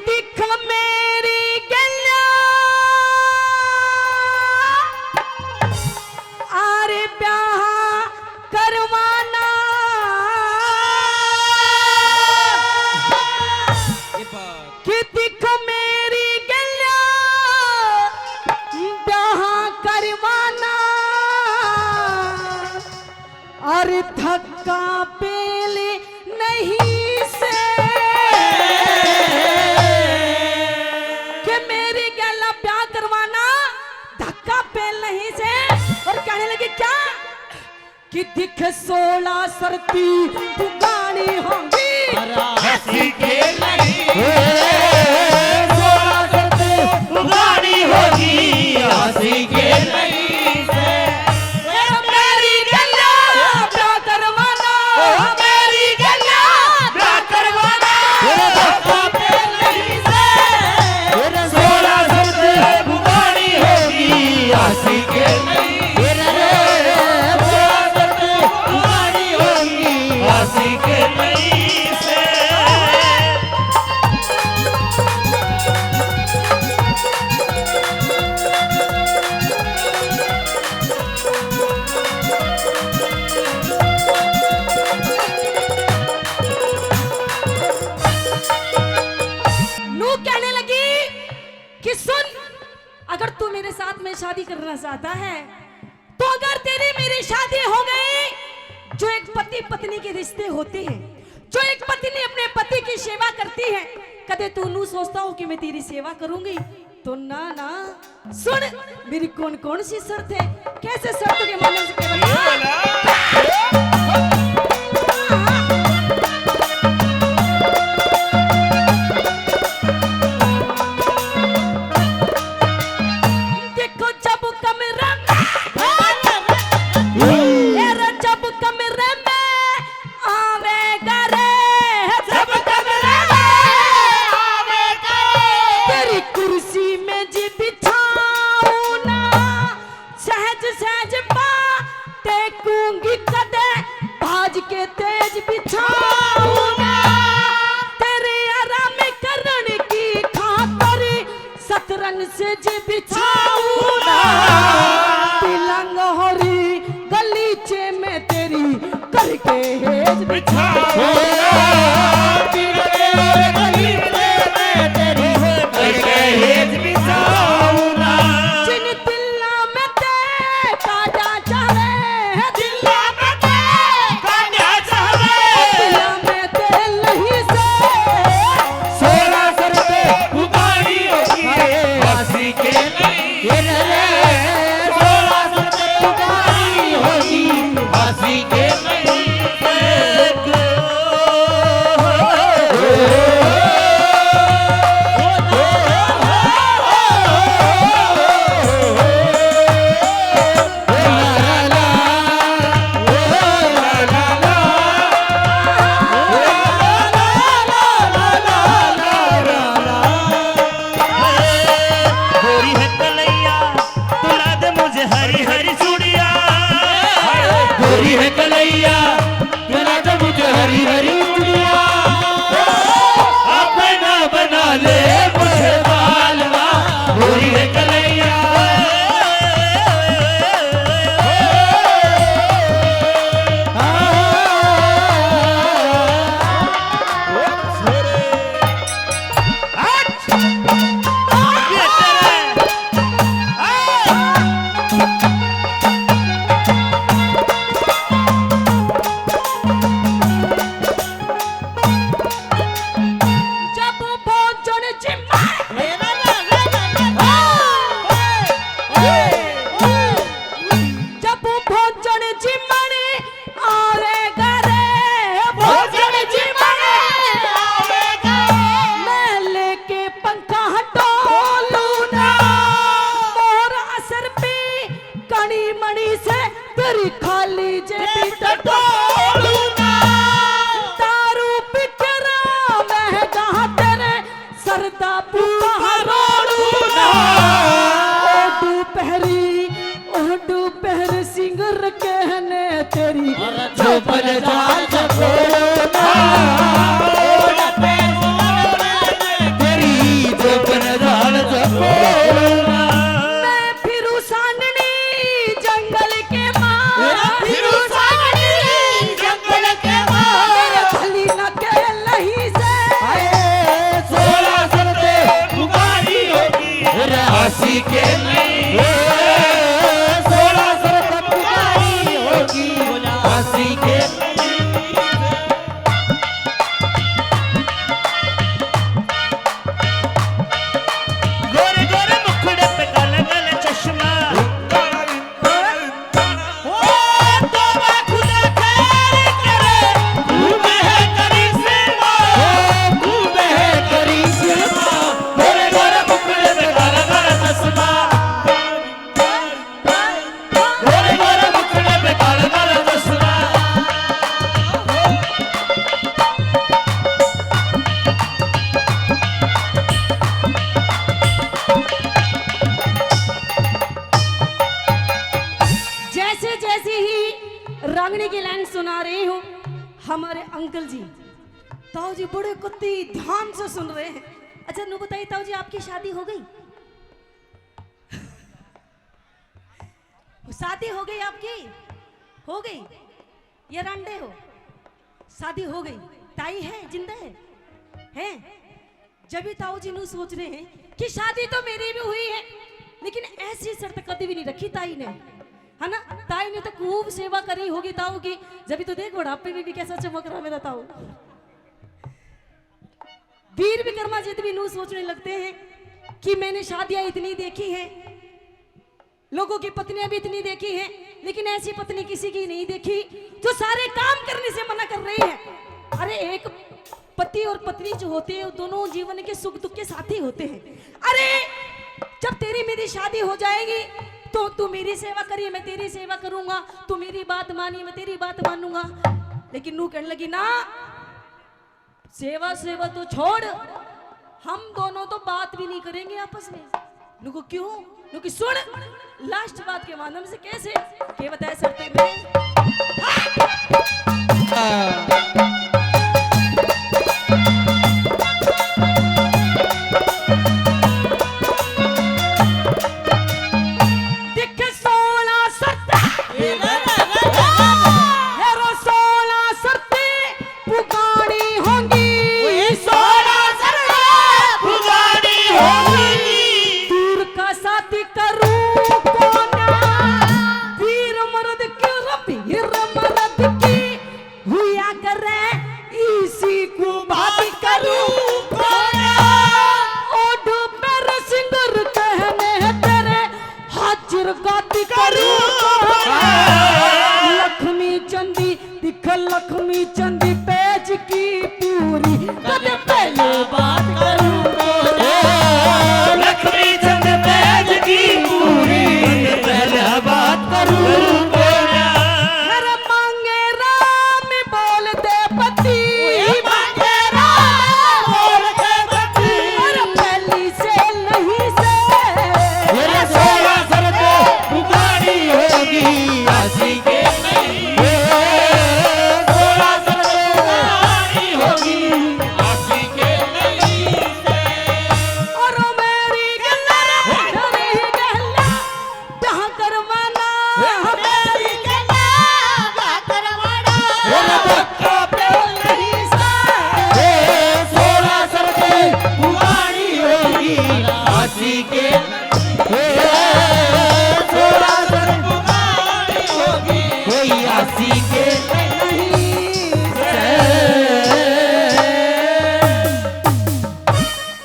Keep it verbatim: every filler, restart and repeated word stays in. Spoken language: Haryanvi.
दिख मेरी गल्या, आरे ब्याह करवाना। ये बात। कि दिख मेरी गल्या, ब्याह करवाना। और धक्का पेल नहीं से कि मेरी गैला ब्याह करवाना, धक्का पेल नहीं से। और कहने लगी क्या कि दिख सोलह शर्ती पुगानी होंगी। हंसी के नहीं। ए, सोलह शर्ती पुगानी होगी, हंसी के नहीं से। ए, मेरी गैला ब्याह करवाना, मेरी गैला ब्याह करवाना। ए, धक्का पेल नहीं से। ए, सोलह शर्ती पुगानी होगी, हंसी के नहीं। ए, रे, रे, रे, सोलह शर्ती पुगानी होगी, हंसी के नहीं से। नू कहने लगी कि सुन, अगर तू मेरे साथ में शादी करना चाहता है तो अगर तेरी मेरी शादी हो गई, जो एक पति पत्नी के रिश्ते होते हैं, जो एक पत्नी अपने पति की सेवा करती है, कदे तू नू सोचता हो कि मैं तेरी सेवा करूंगी? तो ना ना। सुन, मेरी कौन कौन सी शर्त है, कैसे शर्त के माध्यम से केवल देखो जब कमरा में, ए रे, जब कमरे में आवेगा रे, जब कमरे में आवेगा रे, तेरी कुर्सी में जी बिछाऊं ना, सहज सहज पा टेकूंगी कदे, भाज के तेज बिछाऊं ना, तेरे आराम करण की खातर सतरंग से जी बिछाऊं ना, तिलंग होरी गलीचे में तेरी करके हेज बिछाऊं ना, तिलंग होरी गलीचे में तेरी करके हेज बिछाऊं ना। जिन दिल्ला में ते काटा चाहे, दिल्ला में ते काटा चाहे, दिल्ला में ते नहीं से। सोलह शर्त पुगानी होगी, हंसी के नहीं। ये रे, सोलह शर्त पुगानी होगी, हंसी के नहीं। गोरी है कलैया, तू ला दे मुझे हरी हरी चूड़िया। गोरी है कलैया, तू ला दे मुझे हरी हरी चूड़िया। अपना बना ले मुझे बालवा, गोरी है कलैया। जब भोजन जिम्मा, जब भोजन जिम्मण आवेगा रे, भोजन जिम्मण आवेगा। मैं लेके पंखा टोलू ना, मोर असर पे कणी मणी से तेरी खाली जेबी टटोलू ना। दारू पी के राह में जहाँ तेरे सरदा पूता रोलू ना। ओ दोपहरी, ओ दोपहर सिंगर कहने तेरी जो बल जाल जगोलू ना। ओ दोपहर सिंगर कहने तेरी सुना रही हूँ हमारे अंकल जी। ताऊ जी बड़े कत्ती ध्यान से सुन रहे हैं। अच्छा, नू बताइए ताऊ जी, आपकी शादी हो गई? शादी हो गई आपकी? हो गई? ये रंडे हो? शादी हो गई? ताई है, जिंदा है? हैं? जब भी ताऊ जी नू सोच रहे हैं कि शादी तो मेरी भी हुई है, लेकिन ऐसी शर्त कभी भी नहीं रखी ताई ने, है ना? ताई ने तो खूब सेवा करी होगी ताऊ की, जब भी तो देख बुढ़ापे में भी कैसा चमक रहा मेरा ताऊ। वीर विक्रमादित्य भी नू सोचने लगते हैं कि मैंने शादियां इतनी देखी हैं, लोगों की पत्नियां भी इतनी देखी हैं, लेकिन ऐसी पत्नी किसी की नहीं देखी जो सारे काम करने से मना कर रही है। अरे, एक पति और पत्नी जो होते हैं, वो दोनों जीवन के सुख दुख के साथी होते हैं। अरे, जब तेरी मेरी शादी हो जाएगी तो तू मेरी सेवा करिए, मैं तेरी सेवा करूंगा, तू मेरी बात मानिए, मैं तेरी बात मानूंगा। लेकिन नू कहने लगी, ना, सेवा सेवा तो छोड़, हम दोनों तो बात भी नहीं करेंगे आपस में। नुको क्यों? नुकी सुन, लास्ट बात के माध्यम से कैसे के बताए सकते हैं। देखे सोलह सत्ता, हेरो सोलह सत्ते पुगानी होंगी। ओए सोलह सत्ते पुगानी होंगी। दूर का साथी करूं कोना। वीर मर्द की, वीर मर्द की हुआ करे इसी को बात करूं कोना। ओढ़ पर सिंदूर कहने तेरे हाजिर गाती करूं। लक्ष्मी चंदी दिख, लक्ष्मी चंदी पैज की पूरी, कद पहले बात करूं। लक्ष्मी चंद पैज की पूरी, पहले बात करूं। हर मांगे राम बोल दे पति। मांगे राम बोल दे पति। और पहली से नहीं से। मेरे सोलह सर पे पुगानी होगी, आशिक नहीं। सोलह सर पे पुगानी होगी, आशिक नहीं से। और मेरी गल्ला, मेरी गल्ला, कहाँ करवाना? मेरी गल्ला, कहाँ करवाना? मेरा पक्का प्यार नहीं सा। ए, सोलह सर पे पुगानी होगी, आशिक